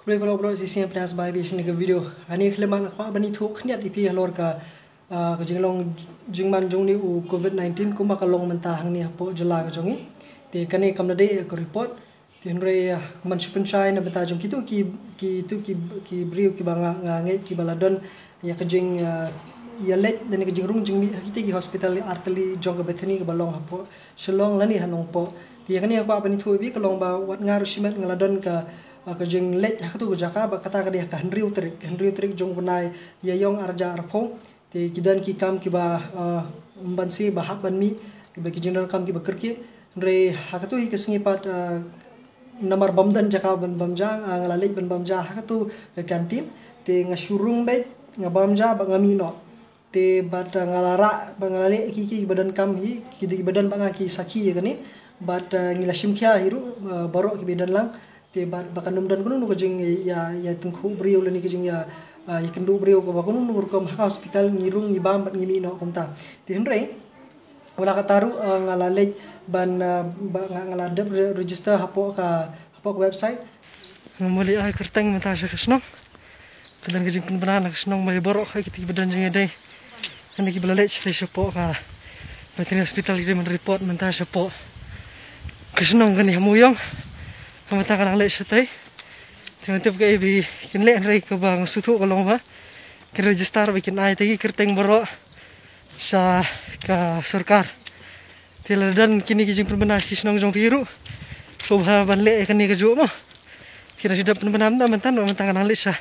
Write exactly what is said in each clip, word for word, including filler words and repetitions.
Khublei baroh baroh, shisien pdiang sngewbha ïa phi sha kane ka video. Hangne khlem nga kwah ban ïathuh khyndiat ïa phi halor ka, ah, ka jinglong jingman jong une u covid nineteen kumba ka long mynta hangne hapoh jylla ka jong ngi. Te kane kam da dei ka report. Te hynrei, ah, kumban shu pynshai na bynta jong kito ki, kito ki, ki briew kiba nga, nga ngeit kiba la don ïa ka jing, ah, ïaleit lane ka jingrung jingmih ha kito ki hospital artylli jong ka Bethany kaba long hapoh Shillong lane ha Nongpoh. Te ïa kane nga kwah ban ïathuh ïa phi ka long ba wat nga ruh shimet nga la don ka, ah, ka jingleit ha kato ka jaka ba kata ka dei ha ka hynriew tarik, ka hynriew tarik jong u bnai Ïaïong arhajar arphew. Te ki don ki kam kiba, ah, ym banse ba hap ban mih, kiba ki jingdonkam kiba kyrkieh. Hynrei ha kato hi ka sngi pat, ah, namar bym don jaka ban bam ja, ah, nga la leit ban bam ja ha kato ka canteen. Te nga shu rung beit, nga bam ja bad nga mih noh. Te bad, ah, nga la rah bad nga la leh ki, ki, kiba donkam hi, ki dei kiba don bad nga ki sakhi ïa kane. Bad, ah, ngi la shim khia hi ruh, ah, baroh kiba don lang. Te bad ba kan ym don kano kano ka jing ïa, ïa tyngkhuh briew lane ka jing ïa, ah, ïa kynduh briew kaba kano kano ka rukom ha ka hospital ngi rung ngi bam bad ngi mih noh kumta. Te hynrei wat la katta ruh, ah, nga la leit ban, ah, ba nga, nga la dep re-, register hapoh ka, hapoh ka website. Nga mut leit ai kyrteng mynta sha ka shnong. Ka don ka jingpynbna na ka shnong ba ïa baroh kawei kito kiba don jingïadei. Kane kiba la leit shatai shapoh ka Bethany Hospital ki dei ban report mynta shapoh ka shnong kane ha Mawïong. Ka mynta ka dang leit shatai. Te nga tip kaei ba kin leh hynrei kaba nga sngewthuh ka long ba kin register ba kin ai ïa ki kyrteng baroh sha ka sorkar. Te lada don kine ki jingpynbna ki shnong jong phi ruh, sngewbha ban leh ïa kane kajuh mo. Ki dang shu dep pynbna mynta, mynta, mynta nga dang leit sha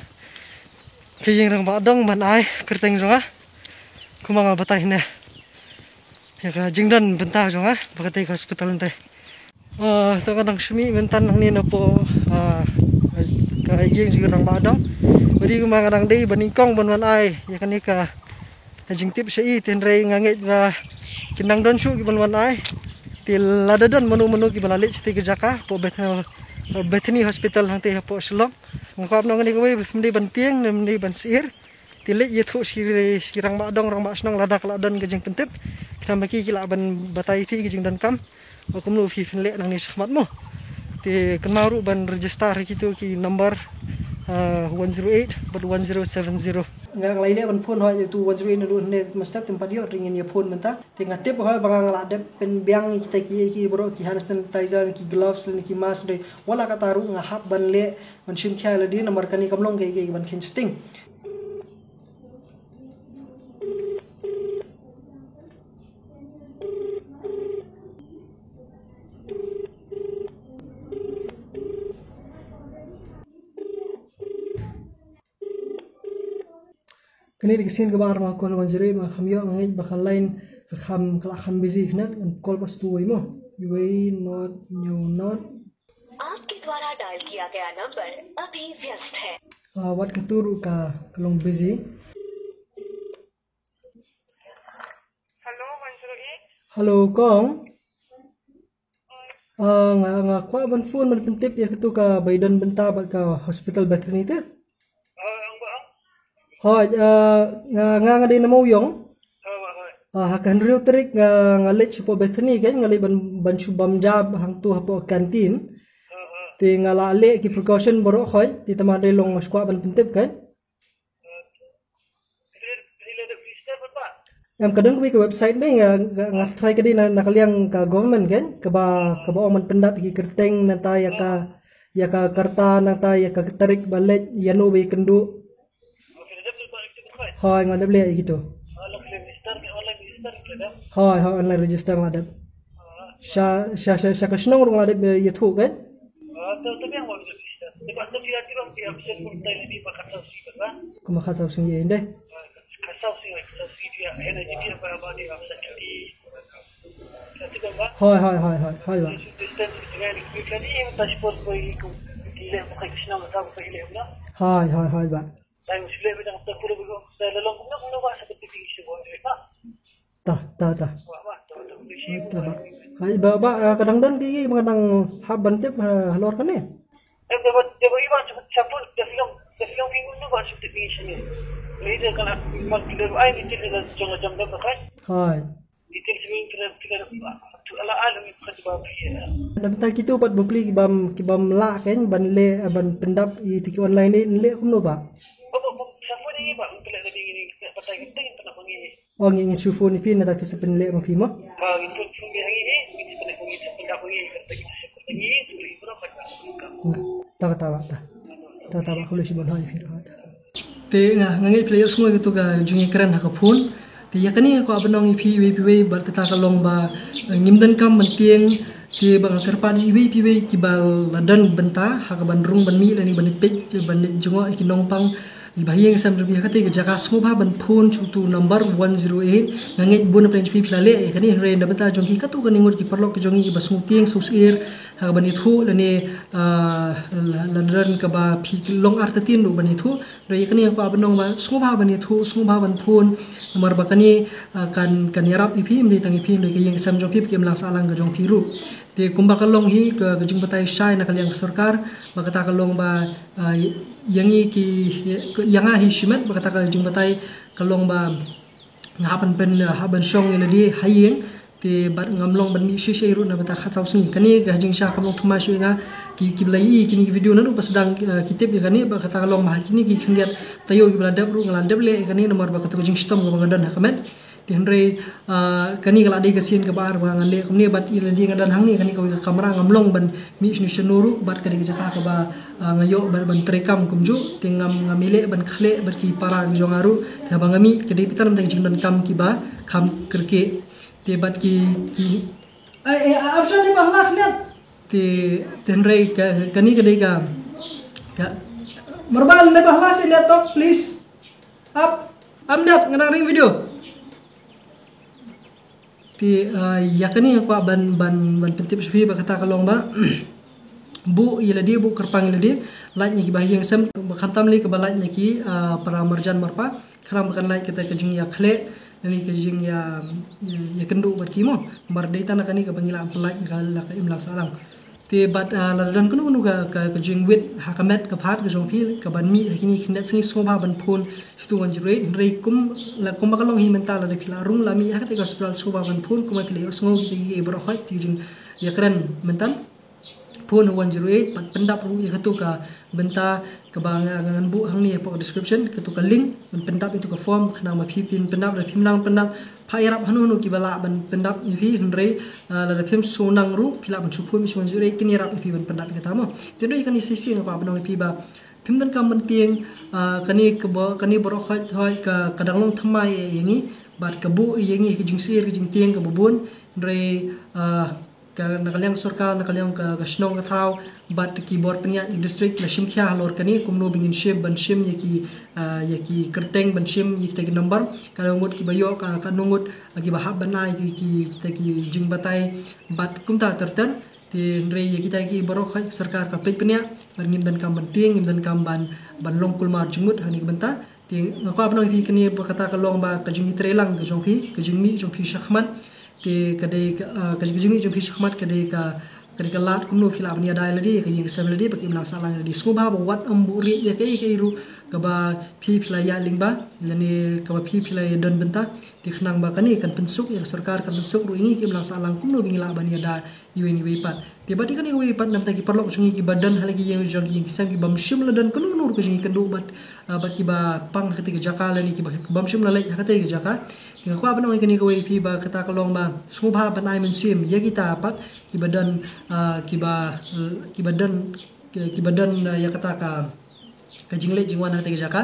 ka ïing rangbah dong ban ai kyrteng jong nga. Kumba nga batai hangne ïa ka jingdon bynta jong nga ba katei ka hospital hangne. Ah, to nga dang shu mih mynta nangne napoh, ah, ka ïing jong ki rangbah dong. Ba dei kumba nga dang dei ba nyngkong ban wan ai ïa kane ka jingtip sha i, te hynrei nga ngeit ba kin nang don shuh kiban wan ai. Te lada don mano mano kiba la leit shatei ka jaka hapoh Beth-, Bethany Hospital hangtei hapoh Shillong, nga kwah ban ong kane kawei ba phim dei ban tieng ne phim dei ban sheptieng. Te leit ïathuh sha ki rangbah dong rangbah shnong lada ka la don ka jingpyntip, khnang ba ki, ki lah ban batai ïa phi ka jingdonkam ba kumno phi phin leh nangne shakhmat mo. Te kynmaw ruh ban register ha kito ki number, ah, one zero eight bad one zero seven zero. Nga, nga la ïaleh ban phone hooid ïa uto u one zero eight naduh hangne mynstep, te ym pat ïoh, te ngin ïa phone mynta. Te nga tip hooid ba nga, nga la dep pynbiang ïa kita ki, ki baroh ki hand sanitizer, ki gloves, ki mask, te wat la katta ruh nga hap ban leh ban shim khia ïa lade namar kane kam long kaei kaei ban kheiñ sting. Kane dei ka sien kaba ar ba nga call one zero eight, ba nga kham ïoh, nga ngeit ba ka line ka kham, ka la kham busy khnang, ngan call pat shuh uwei mo. Uwei not, hynñiew not. आपके द्वारा डायल किया गया नंबर अभी व्यस्त है। Ah, wat kato ruh ka, ka long busy. Hello, one zero eight. Hello, kong. Ah, nga, nga kwah ban phone ban pyntip ïa kato kaba ïadon bynta bad ka hospital Bethany te. Ah, ong ba, ong? Hooid, ah, nga, nga, nga dei na Mawïong. Ah, hooid. Ah, ha ka hynriew tarik nga, nga leit shapoh Bethany, kan, nga leit ban, ban shu bam ja hangto hapoh canteen. Ah, ah. Te nga la leh ki precaution baroh hooid, te tangba dei long nga shu kwah ban pyntip, kan. Em, ka don kawei ka website ne, nga, nga, nga try ka dei na, na ka liang ka government kan, kaba, kaba ong ban pyndap ïa ki kyrteng nangta ïa ka, ïa ka rta nangta ïa ka tarik ba leit, ïano ba ïakynduh. Hooid, nga dep leh ïa kito. Hooid, hooid, online register nga la dep. Sha, sha, sha, sha ka shnong ruh nga la dep, eh, ïathuh kan. Kumba khatsaw sngi ïa inde. Hooid, hooid, hooid, hooid, hooid, bah. Hooid, hooid, hooid, bah. Ta, ta, ta. Hooid, bah, bah, ah, ka dang don ki, ki, ba ka dang hap ban tip, ah, halor kane. Hooid. Na bynta kito pat bapli ki bam ki bam lah kan ban leh ban pyndap ïa ki online ne leh kumno ba. Ong ngi ngi shu phone ïa phi na ta phi sa pynleh ma phi mo. Ta kata ba ta. Ta kata ba khublei shibun ha ïa phi ruh ha ta. Te nga nga ngeit phi la ïohsngew ïa kato ka jingïakren ha ka phone. Te ïa kane nga kwah ban ong ïa phi iwei pa iwei bad kata ka long ba ngim donkam ban tieng. Te ba nga kyrpad ïa iwei pa iwei kiba la don bynta ha ka ban rung ban mih lane ban peit ban leit jngoh ïa ki nongpang ïa ba ha ïing sem jong phi ha kata ka jaka sngewbha ban phone sha uto u number one zero eight. Nga ngeit bun na pdeng jong phi phi la leh ïa kane hynrei na bynta jong ki kato kane ngut ki paralok ki jong ngi kiba sngew tieng sngew syier ha ka ban ïathuh lane la don kaba phi long artatien ruh ban ïathuh. Hynrei ïa kane nga kwah ban ong ba sngewbha ban ïathuh sngewbha ban phone namar ba kane kan kan ïarap ïa phi ym dei tang ïa phi hynrei ka ïing sem jong phi ba ki imlang sahlang ka jong phi ruh. Te kumba ka long hi ka jingbatai shai na ka liang ka sorkar ba kata ka long ba ïa ngi ki ïa nga hi shimet ba kata ka jingbatai ka long ba nga hap ban pyn hap ban shong ïa lade ha ïing. Te bad ngam long ban mih shisha ruh na bynta khatsaw sngi kane ka jingshisha kam long thymmai shuh ïa nga. Ki ki ba la ïohi kine ki video naduh ba sdang ki tip ïa kane ba kata ka long ba ha kine ki khyndiat taïew ki ba la dep ruh nga la dep leh ïa kane namar ba kata ka jingshitom kaba nga don ha ka met. Te hynrei kane ka la dei ka sien kaba ar ba ngan leh kumne bad ïa lade nga don hangne kane kawei ka kamra ngam long ban mih shano shano ruh bad ka dei ka jaka kaba nga ïoh ban ban treikam kumjuh te ngam ngam ïaleh ban khleh bad ki para ki jong nga ruh te haba nga mih ka dei phi tang namar ka jingdonkam kiba kham kyrkieh. Te bad ki ki ai ai option dei ba hla khnet. Te te hynrei ka kane ka dei ka ka marbal dei ba hla si laptop please. Ap ap net nga dang ring video. Te ïa kane nga kwah ban ban ban pyntip sha phi ba kata ka long ba buh ïa lade buh kyrpang ïa lade lait na ki ba ha ïing sem ba khamtam lei kaba lait na ki para marjan marpa khnang ba kan lait kata ka jingïakhleh lane ka jingïa ïakynduh bad ki mo. Namar dei tang na kane kaba ngi lah ban pynlait ïa ka la ka imlang sahlang. Te bad lada don kano kano ka ka jingwit ha ka met ka phad ka jong phi ka ban mih ha kine ki khyndiat sngi sngewbha ban phone sha uto u one zero eight hynrei kum la kumba ka long hi mynta lada phi la rung la mih ha kata ka hospital sngewbha ban phone kumba phi la ïohsngew kita ki baroh khoit ki jingïakren mynta. Phone ha one zero eight bad pyndap ruh ïa kato ka bynta kaba nga ngan buh hangne hapoh description kato ka link ban pyndap ïa kato ka form khnang ba phi phin pyndap lada phim nang pyndap. Pha ïarap hano hano kiba lah ban pyndap ïa phi hynrei lada phim shu nang ruh phi lah ban shu phone sha one zero eight kin ïarap ïa phi ban pyndap ïa kata mo. Te dei kane shisien nga kwah ban ong ïa phi ba phim donkam ban tieng. Kane kaba kane baroh khoit khoit ka ka dang long thymmai ïa ngi bad ka buh ïa ngi ka jingsyier ka jingtieng kaba bun hynrei ka na ka liang sorkar na ka liang ka shnong ka thaw bad ki bor pynïaid district la shim khia halor kane kumno ba ngin shim ban shim ïa ki ïa ki kyrteng ban shim ïa kita ki number ka ngut kiba ïoh ka ka ngut kiba hap ban ai ki kita ki jingbatai bad kumta ter ter. Te hynrei ïa kita ki baroh khoit sorkar ka peit pynïaid bad ngim donkam ban tieng ngim donkam ban ban long kulmar jingmut ha kane ka bynta. Te nga kwah ban ong ïa phi kane ba kata ka long ba ka jingïatreilang ka jong phi ka jingmih jong phi shakhmat. Te ka dei ka jingmih jong phi shakhmat ka dei ka ka dei ka lad kumno phi lah ban ïada ïa lade ka ïing ka sem lade ba ka imlang sahlang lade sngewbha ba wat ym buhrieh ïa kaei kaei ruh kaba phi phi la ïaid lyngba lane kaba phi phi la ïadon bynta. Te khnang ba kane kan pynsuk ïa ka sorkar kan pynsuk ruh ïa ngi ka imlang sahlang kumno ba ngi lah ban ïada iwei na iwei pat. Te bad ïa kane kawei pat namar ki paralok jong ngi kiba don ha la ki ïing jong ki ïing ki sem kiba ym shym la don kano kano ruh ka jingïakynduh bad bad kiba pang ha katei ka jaka lane kiba bym shym la leit ha katei ka jaka. Te nga kwah ban ong ïa kane kawei phi ba kata ka long ba sngewbha ban ai mynsiem ïa kita pat kiba don kiba kiba don kiba don ïa kata ka ka jingleit jingwan ha katei ka jaka.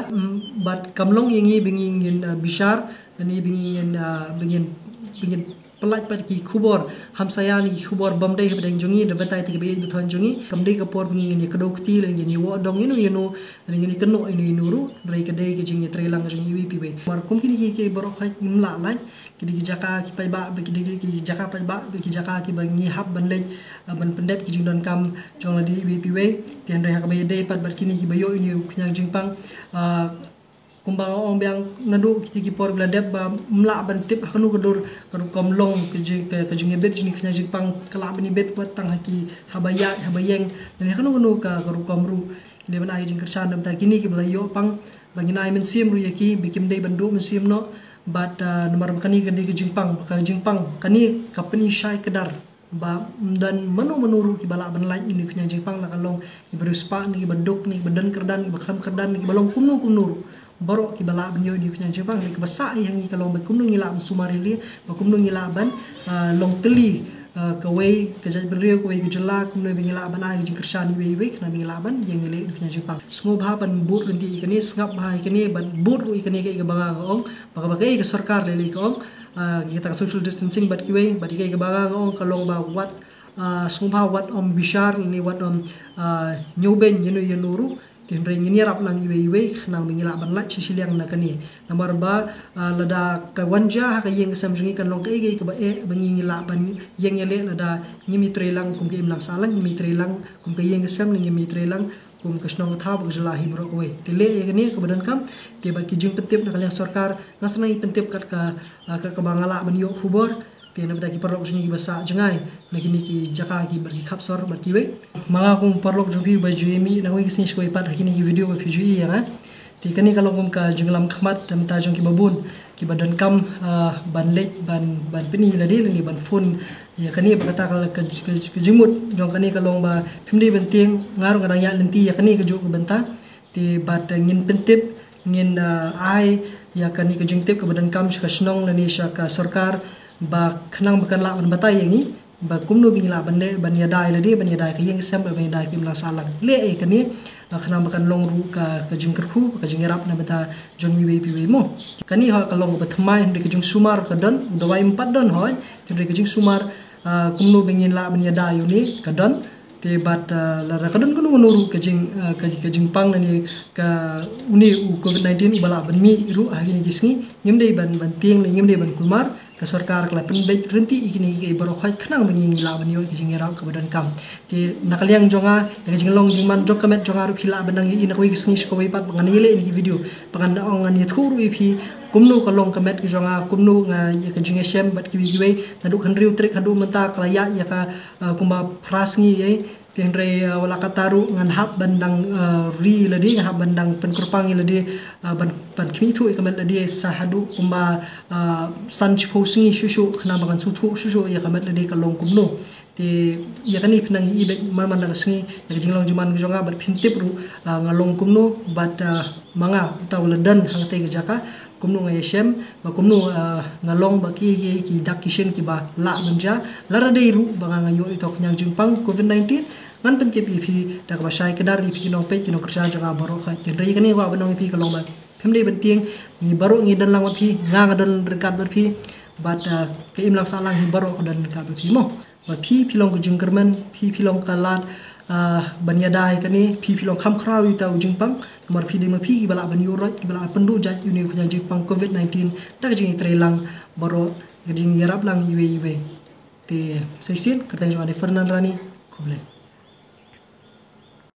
Bad kam long ïa ngi ba ngi ngin bishar lane ba ngi ngin ba ngin ba ngin pynlait pat ki khubor hamsaïa ne ki khubor bym dei hapdeng jong ngi da batai te ki ba ïeit ba thon jong ngi. Kam dei ka por ba ngi ngin ïa kdew kti lane ngin ïa woh dong ïano ïano lane ngin ïa kynnoh ïano ïano ruh. Hynrei ka dei ka jingïatreilang jong ngi iwei pa iwei. Mar kum kine ki ki baroh khoit ngim lah lait ki dei ki jaka ki paidbah ba ki dei ki jaka paidbah ba ki jaka kiba ngi hap ban leit ban pyndep ki jingdonkam jong lade iwei pa iwei. Te hynrei ha kaba ïadei pat bad kine kiba ïoh ïano u khñiang jingpang kumba nga ong biang naduh kita ki por ba la dep ba ym lah ban tip ha kano ka dur ka rukom long ka jing ka jingïabit jong u khñiang jingpang ka lah ban ïabit wat tang ha ki haba ïaid haba ïeng lane ha kano kano ka ka rukom ruh. Ki dei ban ai ka jingkyrshan namar kine kiba la ïoh pang ba ngin ai mynsiem ruh ïa ki ba kim dei ban duh mynsiem noh Bad namar ba kane ka dei ka jingpang, ba ka jingpang kane ka pynshai kdar ba ym don mano mano ruh kiba lah ban lait ïa une u khñiang jingpang, la ka long kiba riewspah ne kiba duk ne kiba don kyrdan, kiba khlem kyrdan ne kiba long kumno kumno ruh. Baroh kiba lah ban ïoh ïa une u khñiang jingpang. Kaba sah ïa ngi ka long ba kumno ngi lah ban sumar ïa lade, ba kumno ngi lah ban long tylli kawei ka jaitbynriew, kawei ka jylla, kumno ba ngi lah ban ai ka jingkyrshan iwei iwei khnang ba ngi lah ban ïeng ïaleh ïa une u khñiang jingpang. Sngewbha ban bud ryntih ïa kane, sngap bha ïa kane bad bud ruh ïa kane kaei kaba nga ong, ba kaba kaei ka sorkar lei lei ka ong, kita ka social distancing bad kiwei, bad kaei kaba nga ong ka long ba wat sngewbha wat ym bishar ne wat ym ñiewbeiñ ïano ïano ruh. Te hynrei ngin ïarap lang iwei iwei khnang ba ngi lah ban lait sha shiliang na kane. Namar ba lada ka wan jia ha ka ïing ka sem jong ngi kan long kaei kaei kaba eh ba ngi lah ban ïeng ïaleh lada ngim ïatrei lang kum ka imlang sahlang, ngim ïatrei lang kum ka ïing ka sem ne ngim ïatrei lang kum ka shnong ka thaw bad ka jylla hi baroh kawei. Te leh ïa kane kaba donkam. Te bad ki jingpyntip na ka liang sorkar, nga sdang ïa pyntip kat ka, kat kaba nga lah ban ïoh khubor. Te na bynta ki paralok jong ngi kiba sah jngai na kine ki jaka ki bad ki khap sor bad kiwei, ma nga kum paralok jong phi uba ju ïa mih na kawei ka sngi sha kawei pat ha kine ki video ba phi ju ïa nga. Te kane ka long kum ka jinglam khmat na bynta jong kiba bun kiba donkam ban leit ban, ban pyni ïa lade lane ban phone ïa kane, ba kata ka, ka, ka jingmut jong kane ka long ba phim dei ban tieng, nga ruh nga dang ïaid lynti ïa kane kajuh ka bynta. Te bad ngin pyntip, ngin ai ïa kane ka jingtip kaba donkam sha ka shnong lane sha ka sorkar, ba khnang ba kan lah ban batai ïa ngi ba kumno ba ngi lah ban leh ban ïada ïa lade, ban ïada ïa ka ïing ka sem, ban ïada ïa ka imlang sahlang. Leh ïa kane khnang ba kan long ruh ka, ka jingkyrkhu, ka jingïarap na bynta jong iwei pa iwei mo. Kane hooid ka long kaba thymmai, hynrei ka jingsumar ka don, u dawai ym pat don hooid, hynrei ka jingsumar kumno ba ngin lah ban ïada ïa une ka don. Te bad lada ka don kano kano ruh ka jing, ka, ka jingpang lane ka une u covid nineteen uba lah ban mih ruh ha kine ki sngi, ngim dei ban, ban tieng ne ngim dei ban kulmar. Ka sorkar ka la pynbeit ryntih ïa kine kiei baroh khoit khnang ba ngi lah ban ïoh ïa ka jingïarap kaba donkam. Te na ka liang jong nga, na ka jinglong jingman jong ka met jong nga ruh phi lah ban nang ïohi na kawei ka sngi sha kawei pat ba ngan ïaleh ïa ki video ba ngan da ong, ngan ïathuh ruh ïa phi kumno ka long ka met ka jong nga, kumno nga ïa ka jingïashem bad kiwei kiwei. Naduh ka hynriew tarik haduh mynta ka la ïaid ïa ka kumba phra sngi ei. Te hynrei wat la katta ruh ngan hap ban dang ri ïa lade, ngan hap ban dang pynkyrpang ïa lade, ban, ban khmih thuh ïa ka met lade sa haduh kumba san shiphew sngi shuh shuh khnang ba ngan sngewthuh shuh shuh ïa ka met lade ka long kumno. Te ïa kane phi nang ïohi beit man man la ka sngi ïa ka jinglong jingman ka jong nga bad phin tip ruh, nga long kumno bad ma nga uta u la don hangtei ka jaka, kumno nga ïashem, ba kumno nga long, ba kiei kiei ki dak ki shin kiba lah ban jia. Lada dei ruh ba nga, nga ïoh ïa uta u khñiang jingpang covid nineteen, ngan pyntip ïa phi da kaba shai kdar ïa phi ki nongpeit ki nongkyrshan jong nga baroh khoit. Te hynrei ïa kane nga kwah ban ong ïa phi ka long ba phim dei ban tieng, ngi baroh ngi don lang bad phi, nga nga don ryngkat bad phi, bad ka imlang sahlang hi baroh ka don ryngkat bad phi mo. Ba phi phi long ka jingkyrmen, phi phi long ka lad ban ïada ïa kane, phi phi long kham khraw ïa uta u jingpang. Namar phi dei ma phi kiba lah ban ïuh roit, kiba lah pynduh jait ïa une u khñiang jingpang covid nineteen da ka jingïatreilang baroh, ka jingïarap lang iwei iwei. Te sa shisien, kyrteng jong nga dei Fernand Rani. Khublei.